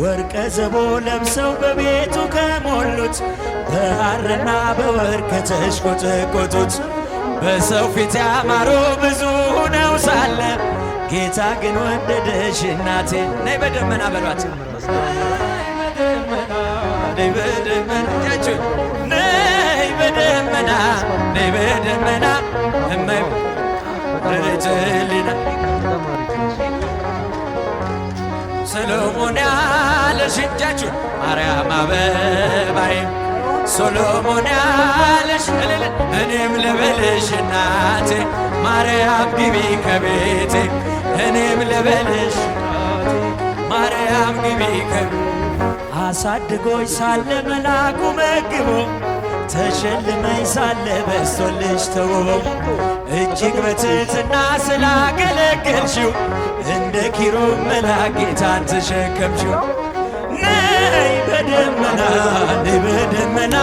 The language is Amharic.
ወርቀ ዘቦ ለብሰው በቤቱ ከሞሉት፣ በሐርና በወርቅ ከተሽቆጠቆጡት፣ በሰው ፊት ያማሩ ብዙ ሆነው ሳለ ጌታ ግን ወደደሽ እናቴ። ነይ በደመና በሏት። ነይ በደመና፣ እጃችሁ፣ ነይ በደመና፣ ነይ በደመና እመይ ደረጀልና። በጣም አሪፍ ነው። ሰሎሞን ያለሽ፣ እጃችሁ፣ ማርያም አበባዬ፣ ሶሎሞን ያለሽ እልል እኔም ልበልሽ እናቴ፣ ማርያም ግቢ ከቤቴ። እኔም ልበልሽ ማርያም ግቢ ከቤቴ። አሳድጎች ሳለ መላኩ መግቦ፣ ተሸልመኝ ሳለ በስቶልሽ ተውቦ፣ እጅግ በትሕትና ስላገለገልሽው እንደ ኪሩብ መልአክ ጌታን ተሸከምሽው። ነይ በደመና፣ ነይ በደመና።